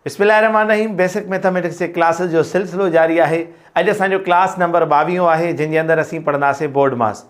بسم الله الرحمٰن الرحيم بيسڪ ميٿاميٽڪس جي ڪلاسز جو سلسلو جاري آهي اڄ اسان جو ڪلاس نمبر ٻاويهون آهي جنهن جي اندر اسين پڙهنداسين بورڊ ماس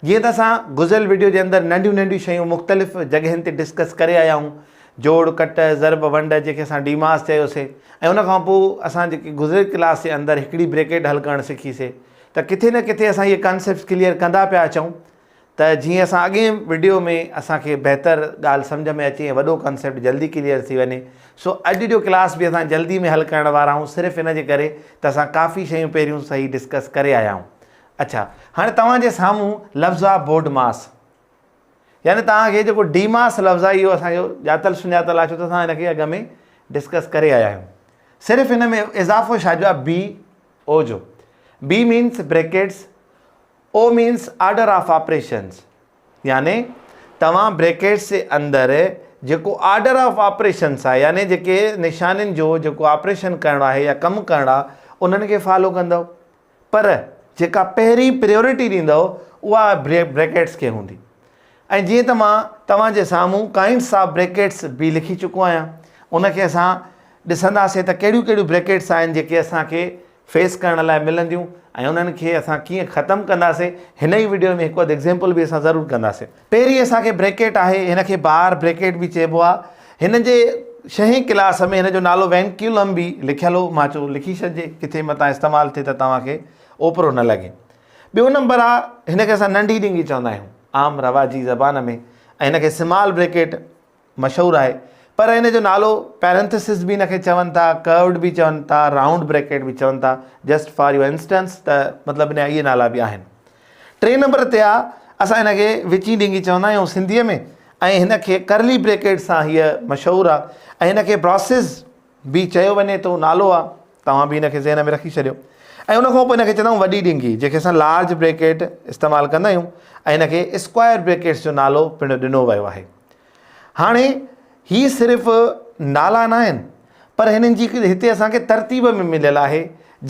جيئن ته اسان گذريل وڊيو جي اندر ننڍيون ننڍيون شيون مختلف جڳهين تي ڊسڪس ڪري آيا آهيون جوڙ ڪٽ ضرب ونڊ جنهن کي اسان ڊي ماس چيوسي ۽ ان کان پوء اسان جيڪي گذريل ڪلاس جي اندر هڪڙي بريڪيٽ حل ڪرڻ سکيسي ته ڪٿي نه ڪٿي اسان اهي ڪانسيپٽس ڪليئر ڪندا پيا اچون ته جيئن اسان اڳئين وڊيو ۾ اسان کي بهتر ڳالهه سمجهه ۾ اچي ۽ وڏو ڪنسيپٽ جلدي ڪليئر ٿي وڃي سو اڄ جو ڪلاس به اسان جلدي ۾ حل ڪرڻ وارا آهيون صرف ان جي ڪري ته اسان ڪافي شيون پهريون صحيح ڊسڪس ڪري آيا آهيون اڇا هاڻي توهان جي سامهون لفظ آهي بورڊ ماس يعني توهان کي جيڪو ڊي ماس لفظ آهي اهو اسان جو ڄاتل سڃاتل آهي ڇو ته اسان هن کي اڳ ۾ ڊسڪس ڪري آيا آهيون صرف هن ۾ اضافو ڇا جو آهي بي او جو B means brackets O means order of operations يعني توهان بريڪيٽس جي اندر جيڪو آرڊر آف آپريشنس آهي يعني جيڪي نشانين جو جيڪو آپريشن ڪرڻو آهي يا ڪم ڪرڻو آهي انهن کي فالو ڪندؤ پر جيڪا پهرين پريورٽي ڏيندؤ اها بريڪيٽس کي هوندي ۽ جيئن ته مان توهان جي سامهون ڪائنڊس آف بريڪيٽس به لکي چڪو آهيان ان کي اسان ڏسنداسين ته ڪهڙيون ڪهڙيون بريڪيٽس آهن جيڪي اسان کي فيس ڪرڻ لاء ملنديون ۽ انهن کي اسان ڪيئن ختم ڪنداسين هن ئي وڊيو ۾ هڪ اڌ ايگزيمپل به اسان ضرور ڪنداسين. پهرين اسان کي بريڪيٽ آهي هن کي بار بريڪيٽ به چئبو آهي هن جي ڇهين ڪلاس ۾ هن جو نالو وينڪيولم به لکيل هو مان چيو لکي ڇڏجي ڪٿي متان استعمال ٿئي ته توهان کي اوپرو نه لڳي. ٻيو نمبر آهي هن کي اسان ننڍي ڏنگي چوندا آهيون عام رواجي زبان ۾ ۽ هن کي سمال بريڪيٽ مشهور آهي پر ان جو نالو پيرنٿيسس به ان کي چون ٿا ڪروڊ به چون ٿا رائونڊ بريڪيٽ به چون ٿا جسٽ فار your instance ته مطلب ان جا اهي نالا به آهن ٽئين نمبر تي آ اسان ان کي وچين ڏنگي چوندا آهيون سنڌيء ۾ ۽ هن کي ڪرلي بريڪيٽ سان هيء مشهور آ ۽ هن کي براسز به چيو وڃي ٿو نالو آ توهان به هن کي ذهن ۾ رکي ڇڏيو ۽ ان کان پوء هن کي چوندا آهيون وڏي ڏنگي جنهن کي اسان لارج بريڪيٽ استعمال ڪندا آهيون ۽ هن کي اسڪوائر بريڪيٽس جو نالو پڻ ڏنو ويو آهي هاڻي هي صرف نالا ناهن پر هنن جي هتي اسان کي ترتيب ۾ مليل آهي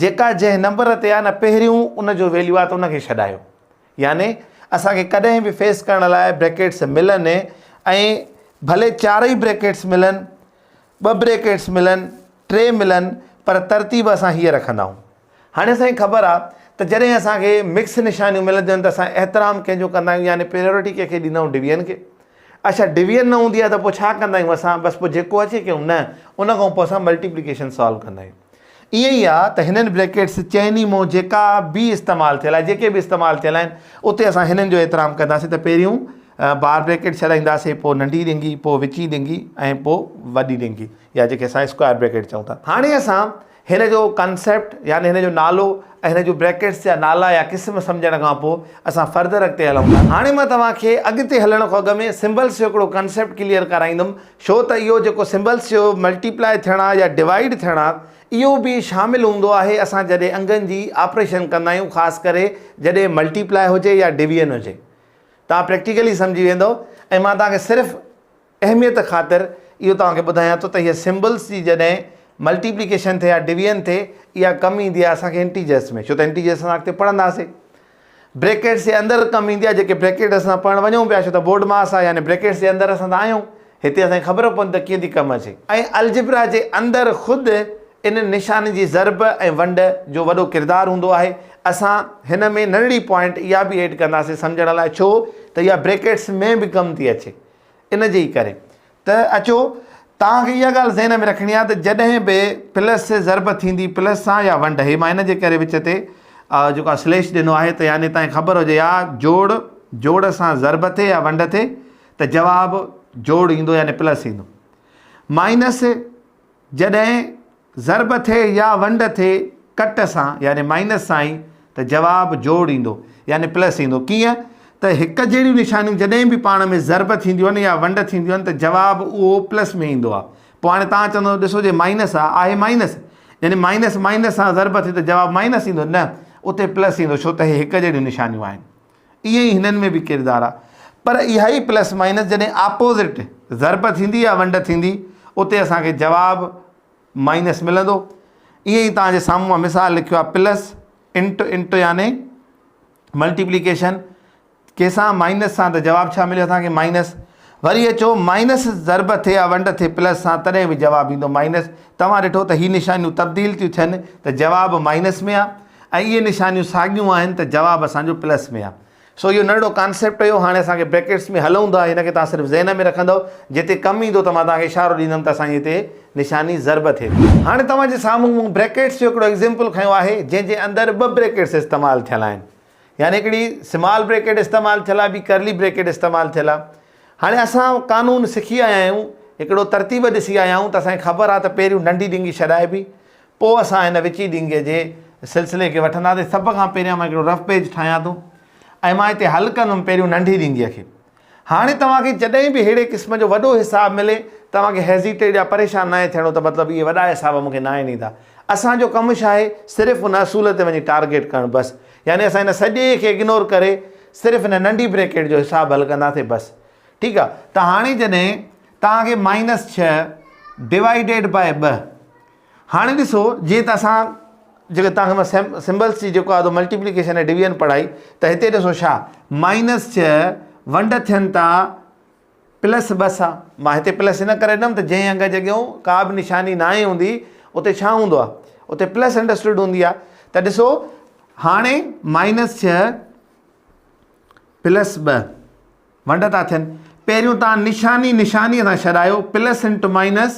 جيڪا جنهن نمبر تي آهي نه پهريون ان جو ويليو آهي ته ان کي ڇڏايو يعني اسان کي ڪڏهن به فيس ڪرڻ لاء بريڪيٽس ملن ۽ ڀلي چارئي بريڪيٽس ملن ٻه بريڪيٽس ملن ٽي ملن پر ترتيب اسان هيء رکندا آهيون هاڻي اسان کي خبر آ ته جڏهن اسان کي مڪس نشانيون ملنديون آهن ته اسان احترام ڪنهن جو ڪندا آهيون يعني پريورٽي ڪنهن کي ڏيندا آهيون ڊويزن کي. اڇا ڊويزن نه هوندي آهي ته پوء ڇا ڪندا آهيون اسان بس پوء جيڪو اچي ڪيون نه ان کان پوء اسان ملٽيپليڪيشن سالو ڪندا آهيون. ائين ئي آ ته هنن بريڪيٽس چئني مون جيڪا به استعمال ٿيل آهي جيڪي به استعمال ٿيل آهن اتي اسان هنن جو احترام ڪنداسين ته پهريون بار بريڪيٽ ڇڏائينداسين پوء ننڍي ڏنگي پوء وچين ڏنگي ۽ پوء وڏي ڏنگي يا جيڪي اسان اسڪوائر بريڪيٽ چئون ٿا. هاڻي اسان هن جو ڪنسيپٽ يعني هن جو نالو ۽ هن جون بريڪيٽس جا نالا يا قسم سمجهڻ کان پوء اسان فردر اڳتي هلون ٿا. هاڻي مان توهان کي اڳتي هلڻ کان اڳ ۾ سمبلس جو هڪڙو ڪنسيپٽ ڪليئر ڪرائيندم ڇو ته اهو جيڪو سمبلس جو ملٽيپلائي ٿيڻ آهي يا ڊوائيڊ ٿيڻ آهي اهو به شامل هوندو آهي اسان جڏهن انگن جي آپريشن ڪندا آهيون خاص ڪري جڏهن ملٽيپلائي هجي يا ڊويزن هجي توهان پريڪٽيڪلي سمجهي ويندو ۽ مان توهان کي صرف اهميت خاطر اهو توهان کي ٻڌايان ٿو ته هيء سمبلس جي جڏهن ملٽيپليڪيشن ٿئي يا ڊويزن ٿئي اها ڪم ايندي آهي اسان کي انٽيجرس ۾ ڇو ته انٽيجرس اسان اڳتي پڙهنداسين. بريڪيٽس جي اندر ڪم ايندي آهي جيڪي بريڪيٽ اسان پڙهڻ وڃون پيا ڇو ته بورڊ ماس آهي يعني بريڪيٽس جي اندر اسان ته آهيون هتي اسان کي خبر پوندي ته ڪيئن ٿي ڪم اچي. ۽ الجبرا جي اندر خود ان نشاني جي ضرب ۽ ونڊ جو وڏو ڪردار هوندو آهي. اسان هن ۾ ننڍڙي پوائنٽ اها به ايڊ ڪنداسين سمجهڻ لاء ڇو ته اها بريڪيٽس ۾ به ڪم ٿي اچي. ان جي ئي ڪري ته اچو توهان کي اها ڳالهه ذهن ۾ رکڻي آهي ته جڏهن به پلس ضرب ٿيندي پلس سان يا ونڊ هي مان ان جي ڪري وچ تي جيڪو آهي سليش ڏنو آهي ته يعني توهان کي خبر هجي يا جوڙ جوڙ سان ضرب ٿئي يا ونڊ ٿئي ته جواب جوڙ ايندو يعني پلس ايندو مائنس جڏهن ضرب ٿئي يا ونڊ ٿئي ڪٽ سان يعني مائنس سان ئي ته جواب جوڙ ايندو يعني پلس ايندو. ڪيئن ته هڪ جهڙيون نشانيون جڏهن به پاڻ ۾ ضرب ٿينديون آهن يا ونڊ ٿينديون آهن ته جواب اهو پلس ۾ ايندو آهي. پوء هاڻي توهان چوندو ڏسو جي مائنس آهي، آهي مائنس يعني مائنس مائنس سان ضرب ٿي ته جواب مائنس ايندو نه اتي پلس ايندو ڇو ته هي هڪ جهڙيون نشانيون آهن. ائين ئي هنن ۾ به ڪردار آهي پر اها ئي پلس مائنس جڏهن آپوزٽ ضرب ٿيندي يا ونڊ ٿيندي اتي اسان کي جواب مائنس ملندو. ائين ئي توهان جي سامهون مان مثال لکيو آهي پلس انٽ انٽ يعني ملٽيپليڪيشن ڪنهن سان مائنس سان ته جواب ڇا مليو اسان کي مائنس. وري اچو مائنس ضرب ٿئي يا ونڊ ٿئي پلس سان تڏهن به جواب ايندو مائنس. توهان ڏٺو ته هي نشانيون تبديل ٿيون ٿين ته جواب مائنس ۾ آ ۽ اهي نشانيون ساڳيون آهن ته جواب اسان جو پلس ۾ آ. سو اهو ننڍڙو ڪانسيپٽ هيو هاڻي اسان کي بريڪيٽس ۾ هلون ٿا هن کي توهان صرف ذهن ۾ رکندؤ جتي ڪم ايندو ته مان توهان کي اشارو ڏيندم ته اسان جي هتي نشاني ضرب ٿئي ٿي. هاڻي توهان جي سامهون مون بريڪيٽس جو هڪڙو ايگزيمپل کنيو آهي جنهن جي اندر ٻه بريڪيٽس استعمال ٿيل آهن يعني هڪڙي سمال بريڪيٽ استعمال ٿيل آهي ٻي ڪرلي بريڪيٽ استعمال ٿيل آهي. هاڻي اسان قانون سکي آيا آهيون هڪڙو ترتيب ڏسي آيا آهيون ته اسان کي خبر آهي ته پهريون ننڍي ڏنگي ڇڏائبي پوء اسان هن وچين ڏينگي جي سلسلي کي وٺنداسين. سڀ کان پهريان مان هڪڙو رف پيج ٺاهيان ٿو ۽ مان هتي حل ڪندم پهريون ننڍي ڏينگي کي. هاڻي توهان کي جڏهن به ههڙي قسم جو وڏو حساب ملي توهان کي هيزيٽيٽ يا پريشان ناهي ٿيڻو ته مطلب اهي وڏا حساب مون کي ناهن ايندا. اسان جو ڪم ڇا آهي صرف ان اصول تي وڃي ٽارگيٽ ڪرڻ بس. يعني اسان هن سڄي کي اگنور ڪري صرف هن ننڍي بريڪيٽ جو حساب حل ڪنداسين بس. ٺيڪ آهي ته هاڻي جڏهن توهان کي مائنس ڇهه ڊوائيڊيڊ باء ٻه هاڻي ڏسو جيئن ته اسان جيڪي توهان کي مان سمبلس جي جيڪو آهي ملٽيپليڪيشن ۽ ڊويزن پڙهائي ته هتي ڏسو ڇا مائنس ڇهه ونڊ ٿين ٿا پلس ٻه سان مان هتي پلس ان ڪري ڏنم ته جنهن انگ جي اڳيون ڪا به نشاني ناهي هوندي اتي ڇا هوندو آهي اتي پلس انڊرسٽوڊ هوندي آهي ته ڏسو هاڻي مائنس ڇهه پلس ٻه ونڊ ٿا ٿين پهريون تان نشاني نشاني سان ڇڏايو پلس انٽو مائنس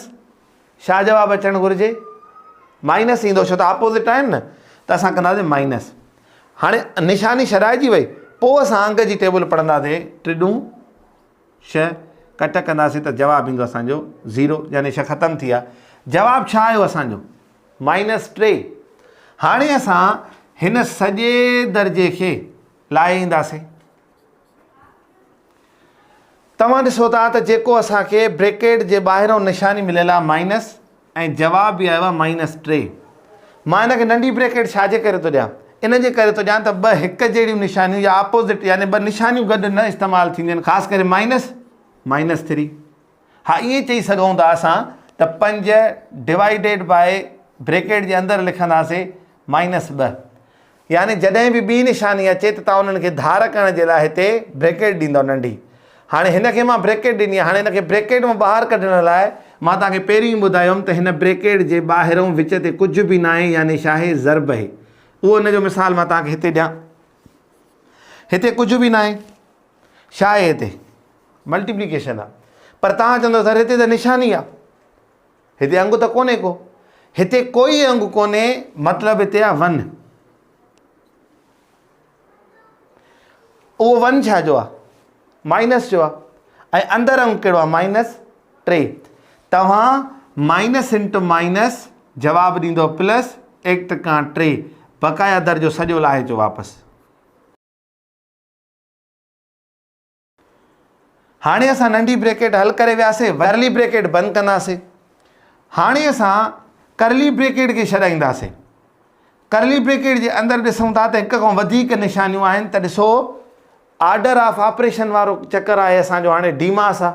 ڇا جواب اچڻ گهرجي؟ مائنس ايندو ڇو ته آپوزٽ آهن نه ته اسان ڪنداسين مائنس. هاڻي نشاني ڇڏائجي وئي پوء اسان انگ جي ٽيبل پڙهنداسين ٽڏون ڇهه ڪٽ ڪنداسين ته جواب ايندو اسان جو زيرو يعني ڇهه ختم ٿي ويا. جواب ڇا آيو اسان جو؟ مائنس ٽي. هاڻي اسان هن سڄي درجي کي لاهي اينداسين. توهان ڏسو ٿا ته جيڪو اسان کي بريڪيٽ جي ٻاهرئون نشاني مليل آهي مائنس ۽ جواب به آيو آهي مائنس ٽي. مان ان کي ننڍي بريڪيٽ ڇا جي ڪري ٿو ڏيان؟ ان جي ڪري ٿو ڏيان ته ٻه هڪ جهڙيون نشانيون يا اپوزٽ يعني ٻه نشانيون گڏ نه استعمال ٿينديون آهن خاص ڪري مائنس مائنس ٿري. ها ائين چئي سگهون ٿا اسان ته پنج ڊوائيڊيڊ باء بريڪيٽ جي اندر لکنداسين مائنس ٻه. يعني جڏهن به ٻي نشاني اچي ته توهان انهن کي ڌار ڪرڻ جي لاء هتي بريڪيٽ ڏيندؤ ننڍي. هاڻي هن کي مان بريڪيٽ ڏني آهي هاڻي هن کي بريڪيٽ مان ٻاهر ڪڍڻ لاء مان توهان کي پهريون ئي ٻڌايو هيم ته هن بريڪيٽ جي ٻاهرئون وچ تي ڪجهه به ناهي يعني ڇا آهي ضرب آهي. اهو ان جو مثال مان توهان کي هتي ڏيان. هتي ڪجهه به ناهي. ڇا آهي هتي؟ ملٽيپليڪيشن آهي. پر توهان چوندؤ سر هتي ته نشاني آهي. هتي انگ ته ڪونهي ڪو. هتي ڪوئي انگ ڪونهي مطلب هتي آ ون. اهو ون ڇا جو آ؟ مائنس جو آ. ۽ اندر انگ ڪهڙو آ؟ مائنس ٽي. توهان مائنس انٽو مائنس جواب ڏيندو پلس ايڪ ٽڪان ٽي. بقايا درجو سڄو لاهي اچو واپس. هاڻي اسان ننڍي بريڪيٽ حل ڪري وياسي ورلي بريڪيٽ بند ڪنداسي هاڻي اسان ڪرلي بريڪيٽ کي ڇڏائينداسي ڪرلي بريڪيٽ جي اندر ڏسون ٿا ته هڪ کان وڌيڪ نشانيون آهن ته ڏسو آرڊر آف آپريشن وارو چڪر آهي اسان جو هاڻي ڊيماس آ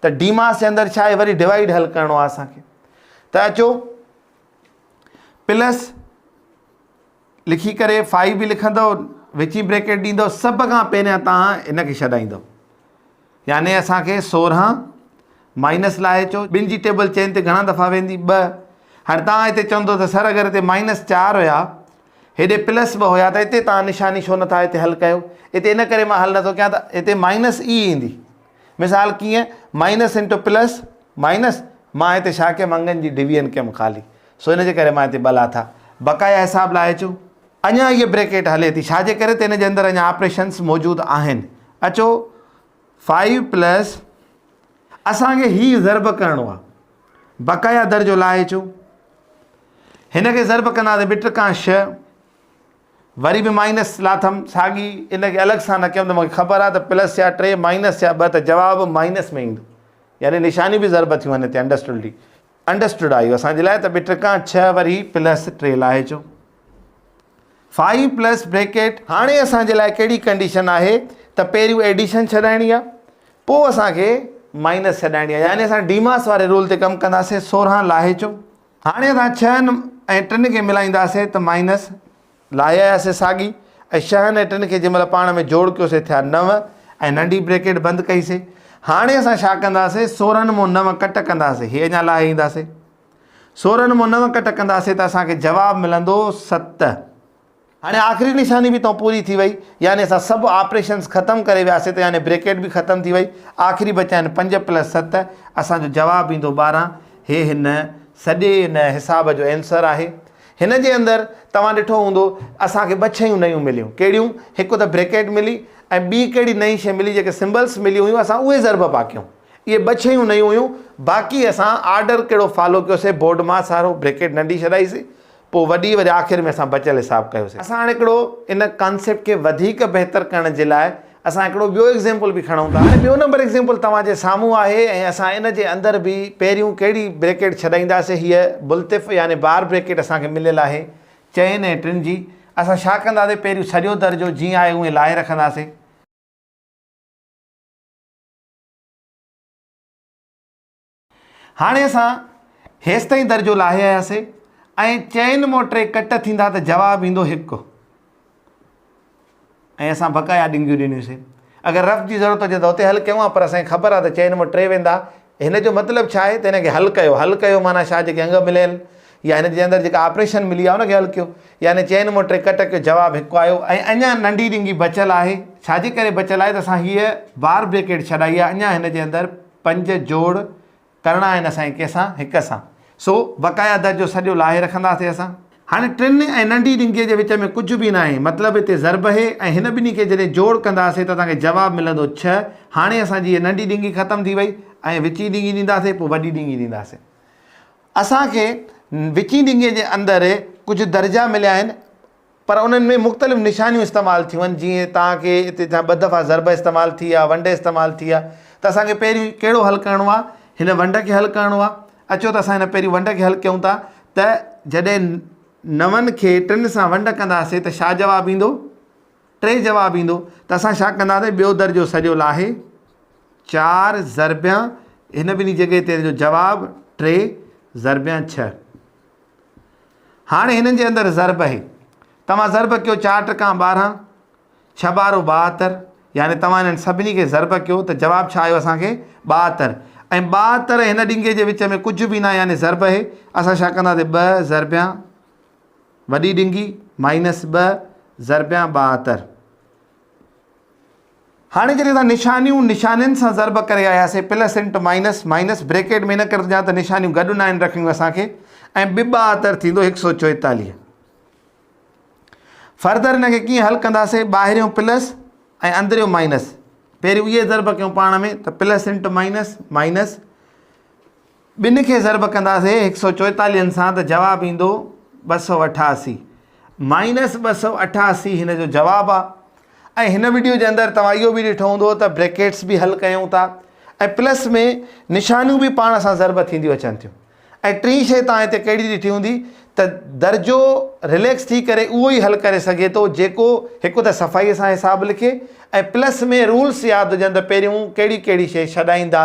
ته ڊيماس جي اندر ڇا آهي وري ڊوائيڊ حل ڪرڻو آهي اسان کي ته اچو پلس لکي ڪري فائي به لکندؤ وچين بريڪيٽ ڏيندؤ سڀ کان پهريان توهان ان کي ڇڏائيندؤ يعني اسان کي 16 مائنس لاهي اچو ٻن جي ٽيبل چئن تي گهڻا دفعا ويندي ٻه هاڻي توهان هتي چوندو ته سر اگر هتي مائنس چار هيا هيڏي پلس ٻه هيا ته هتي توهان نشاني ڇو نٿا هتي حل ڪيو هتي ان ڪري مان حل نٿو ڪيان ته هتي مائنس ئي ايندي مثال ڪيئن مائنس انٽو پلس مائنس مان هتي ڇا ڪيم انگن جي ڊويزن ڪيم خالي سو ان جي ڪري مان هتي ٻه لاٿا. بقايا حساب لاهي اچو. اڃا هيء بريڪيٽ هلي ٿي. ڇا جي ڪري ته ان جي اندر اڃا آپريشنس موجود آهن. اچو فائيو پلس اسان کي هي ضرب ڪرڻو آهي. بقايا درجو لاهي اچو. هن کي ضرب ڪنداسين ٻه ٽڪان ڇهه. وري به مائنس لاٿم ساڳي ان کي الڳ سان نه ڪيم ته مونکي خبر آهي ته پلس ٿيا ٽي مائنس ٿيا ٻه ته جواب مائنس ۾ ايندو. يعني نشاني به ضرب ٿيون آهن هتي انڊرسٽوڊ. انڊرسٽوڊ آهيو اسان جي لاء ته ٻه ٽڪان ڇهه وري پلس ٽي لاهي اچو فائيو پلس بريڪيٽ. هاڻي اسان جي لاء ڪهڙي ڪنڊيشن آهي ته پهريون ايڊيشن ڇڏائڻي آهي پوء اسان کي مائنس ڇڏائڻي آهي يعني اسان ڊيماس واري رول تي ڪم ڪنداسين 16 لاهي اچو. هاڻي اسان ڇهن ۽ ٽن کي ملائينداسين ته مائنس لاهي آياسين ساڳي ۽ ڇهن ۽ ٽن کي جنهن مهل پاڻ ۾ جوڙ ڪيوسين ٿيا نو ۽ ننڍي بريڪيٽ بند ڪئيسين. هاڻي اسان ڇا ڪنداسين؟ 16 مون 9 ڪٽ ڪنداسين. هي اڃا لاهي اينداسين. 16 مون 9 ڪٽ ڪنداسين ته اسان کي جواب ملندو 7. هاڻي آخري نشاني به تون پوري ٿي وئي يعني اسان سڀ آپريشنز ختم ڪري وياسين ته يعني بريڪيٽ به ختم ٿي وئي. آخري بچيا آهن 5 پلس 7 اسان جو جواب ايندو 12. هي هن سڄي ان حساب جو اينسر آهي. هن جي اندر توهان ڏٺو هوندو اسان کي ٻه شيون نيون مليون. ڪهڙيون؟ هڪ ته بريڪيٽ ملي ۽ ٻي ڪهڙي نئين شيء ملي جيڪي سمبلس مليون هيون اسان اهي ضرب پيا ڪيون. اهي ٻه شيون نيون هيون باقي اسان آرڊر ڪهڙو فالو ڪيوسي بورڊ مان سارو بريڪيٽ ننڍي ڇڏائيسي پوء وڏي وري آخر ۾ اسان بچيل حساب ڪيوسي. اسان هاڻي هڪڙو ان ڪانسيپٽ کي وڌيڪ بهتر ڪرڻ جي لاء اسان هڪڙو ٻيو ايگزيمپل به کڻون ٿا. هاڻي ٻيو نمبر ايگزيمپل توهان جي سامهون آهي ۽ اسان ان جي اندر به پهريون ڪهڙي بريڪيٽ ڇڏائينداسي هيء بلطف يعني بار بريڪيٽ اسان کي مليل آهي چئن ۽ ٽن جي. اسان ڇا ڪنداسي پهريون سڄو درجو جيئن آهي اونئين لاهي رکنداسي. هاڻي اسان هيستائين درجو لاهي آياسي ۽ چئن مون ٽي ڪٽ ٿيندا ته جواب ايندو هڪ ۽ اسان بقايا ڏنگيون ڏنيونسي. اگر رف جي ضرورت هجي ته اتي حل ڪيون ها پر اسان کي خبر آهي ته چئن مون ٽي ويندا. هن جو مطلب ڇا آهي ته هن کي حل ڪيو. حل ڪيو معنيٰ ڇا جيڪي انگ مليل يا هن جي اندر جيڪا آپريشن ملي آهي ان کي حل ڪيو. يعني چئن مون ٽي ڪٽ ڪيو جواب هڪ آيو ۽ اڃا ننڍي ڏنگي بچيل آهي. ڇا جي ڪري بچيل آهي ته اسان هيء بار بريڪيٽ ڇڏائي آهي اڃا هن جي اندر پنج جوڙ ڪرڻا آهن اسان کي ڪنهن سان؟ هڪ سان. سو بقايا درجو سڄو لاهي رکنداسين اسان. هاڻي ٽن ۽ ننڍي ڏنگيء جي وچ ۾ ڪجهه به ناهي، مطلب هتي ضرب اهي ۽ هن ٻنهي کي جڏهن جوڙ ڪنداسين ته اسان کي جواب ملندو ڇهه. هاڻي اسان جي هيء ننڍي ڏنگي ختم ٿي وئي ۽ وچين ڏنگي ڏينداسين پوء وڏي ڏنگي ڏينداسين. اسان کي وچين ڏنگيء جي اندر ڪجهه درجا مليا آهن. پر انهن ۾ مختلف نشانيون استعمال ٿيون آهن جيئن توهان کي هتي ٻه دفعا ضرب استعمال ٿي آهي ونڊ استعمال ٿي آهي ته اسان کي پهريون ڪهڙو حل ڪرڻو آهي هن ونڊ کي حل ڪرڻو آهي اچو ته اسان هن پهريون ونڊ کي حل ڪيون ٿا ته جڏهن نون کي ٽن سان ونڊ ڪنداسين ته ڇا جواب ايندو ٽي جواب ايندو ته اسان ڇا ڪنداسين ٻيو درجو سڄو لاهي چار ضربيان هن ٻنهي جڳهه تي هن جو جواب ٽي ضربيان ڇهه هاڻي هنن جي اندر ضرب اهي. توهان ضرب ڪيو چار ٽڪان 12، ڇهه ٻارهو 72، يعني توهان هنن سڀني کي ضرب ڪيو ته جواب ڇا آيو اسان کي 72 ۽ 72 ۽ هن ڏنگي جي وچ ۾ ڪجهه به ناهي يعني ضرب اهي. اسان ڇا ڪنداسين ٻه ضربيان وڏي ڏنگي مائنس ٻه ضربيان 72. هاڻي جڏهن اسان نشانيون نشانين سان ضرب ڪري آياسين plus into minus minus bracket ۾ ان ڪري ٿو ڏيان ته نشانيون گڏ ناهن رکڻيون اسان کي ۽ ٻه 72 ٿيندو 144. فردر ان کي ڪيئن حل ڪنداسين ٻاهريون پلس ۽ اندريون مائنس پهريون اهي ضرب ڪيون پاڻ ۾ ته پلس انٽو مائنس مائنس ٻن کي ضرب ڪنداسين هڪ سئو چوئيتاليهن سان ته جواب ايندو 288 مائنس 288 هن جو جواب آ ۽ هن وڊيو جي اندر توهان اهو به ڏٺو هوندو ته بريڪيٽس به حل ڪيون ٿا ۽ پلس ۾ نشانيون به پاڻ سان ضرب ٿينديون اچن ٿيون ۽ ٽين شيء توهان هتي ڪهڙي ڏٺي هوندي ته درجو رليڪس ٿي ڪري اهو ئي حل ڪري سگهي ٿو جيڪو هڪ ته صفائي سان حساب لکي ۽ پلس ۾ رولس ياد هجن ته پهريون ڪهڙي ڪهڙي شيء ڇڏائيندا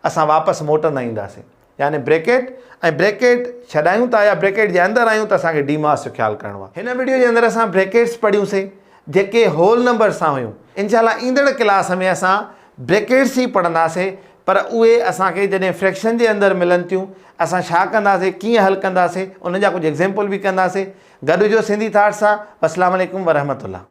اسان واپس موٽندا اينداسين يعني بريڪيٽ ۽ بريڪيٽ ڇڏايون ٿا يا بريڪيٽ جي اندر آهيون ته اسان کي ڊي ماس جو خيال ڪرڻو آهي. هن وڊيو جي اندر اسان بريڪيٽس پڙهيون سين جيڪي هول نمبر سان هيون. انشاء الله ايندڙ ڪلاس ۾ اسان بريڪيٽس ئي پڙهنداسين پر اهي اسان کي جڏهن فريڪشن جي اندر ملن ٿيون اسان ڇا ڪنداسين ڪيئن حل ڪنداسين انهن جا ڪجهه ايگزيمپل به ڪنداسين. گڏ هجو سنڌي ٿاٽس سان. والسلام عليڪم ورحمة الله.